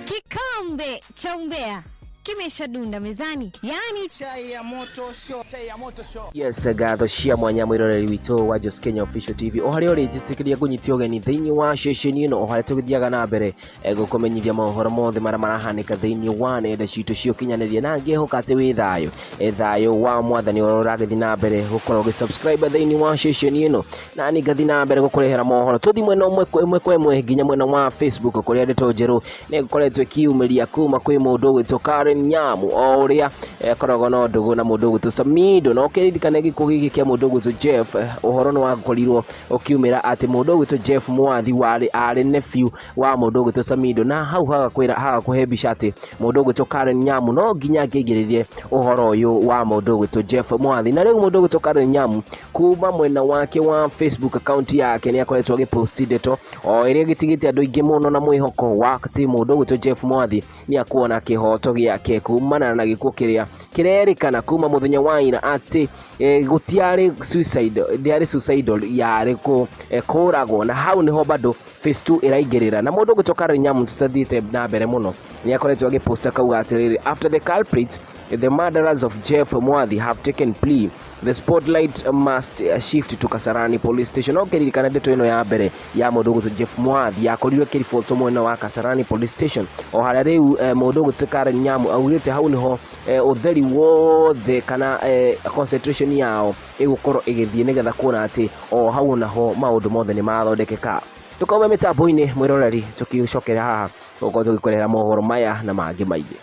Kikombe cha umbea kimeshadunda mezani, yani Chai ya moto show. Chai ya moto show. Yes, ngatho cia mwanya mwiroreri witũ wa Jos Kenya Official TV o harĩa ũrĩ, njĩtĩkĩria ngũnyitie ũgeni thĩinĩ wa ceceni ĩno, o harĩa tũgĩthiaga na mbere gũkũmenyithia mohoro mothe marĩa marahanĩka thĩinĩ wa nenda citũ cia ũkinyanĩria, na ngĩhoka atĩ wĩ thayũ, thayũ wa Mwathani ũrĩa ũragĩthiĩ na mbere gũkorwo ũgĩ-subscribe thĩinĩ wa ceceni ĩno, na niĩ ngathiĩ na mbere gũkũrehera mohoro. Tũthiĩ mwena ũmwe ĩmwe kwa ĩmwe nginya mwena wa Facebook, kũrĩa ndeto njerũ nĩ ĩkoretwo ĩkiumĩria kuma kwĩ mũndũ ũgwĩtwo Karen Nyamu, o ũrĩa akoragwo na ndũgũ na mũndũ ũgwĩtwo Samido. Na ũkĩririkana gĩkuũ gĩkĩ kĩa mũndũ ũgwĩtwo Jeff, ũhoro nĩ wakorirwo ũkiumĩra atĩ mũndũ ũgwĩtwo Jeff Mwathi warĩ arĩ nephew wa mũndũ ũgwĩtwo Samido, na hau hagakwĩra hagakũhe mbica atĩ mũndũ ũgwĩtwo Karen Nyamu no nginya angĩaingĩrĩrie ũhoro ũyũ wa mũndũ ũgwĩtwo Jeff Mwathi. Na rĩu mũndũ ũgwĩtwo Karen Nyamu kuma mwena wake wa Facebook account yake nĩ akoretwo agĩposti ndeto o ĩrĩa ĩgĩtigĩte andũ aingĩ mũno na mwĩhoko wa atĩ mũndũ ũgwĩtwo Jeff Mwathi nĩ akuona kĩhoto gĩake kumana na gĩkuũ kĩrĩa kĩrerĩkana kuma mũthenya wa ira atĩ gũtiarĩ suicide, ndĩarĩ suicidal, yarĩ kũragwo. Na hau nĩho bado phase 2 ĩraingĩrĩra, na mũndũ ũgwĩtwo Karen Nyamu, tũtathiĩte na mbere mũno, nĩ akoretwo agĩposta kauga atĩrĩrĩ, "After the culprits, the murderers of Jeff Mwathi, have taken plea, the spotlight must shift to Kasarani Police Station." No kĩririkana ndeto ĩno ya mbere ya mũndũ ũgwĩtwo Jeff Mwathi yakorirwo ĩkĩribotwo mwena wa Kasarani Police Station, o harĩa rĩu mũndũ ũgwĩtwo Karen Nyamu augĩte hau nĩho ũtheri wothe kana concentration yao ĩgũkorwo ĩgĩthiĩ, nĩgetha kuona atĩ o hau naho maũndũ mothe nĩ mathondekeka. Tũkaume mĩtambo-inĩ, mwĩroreri, tũkĩcokera haha gũkorwo tũgĩkũrehera mohoro maya na mangĩ maingĩ.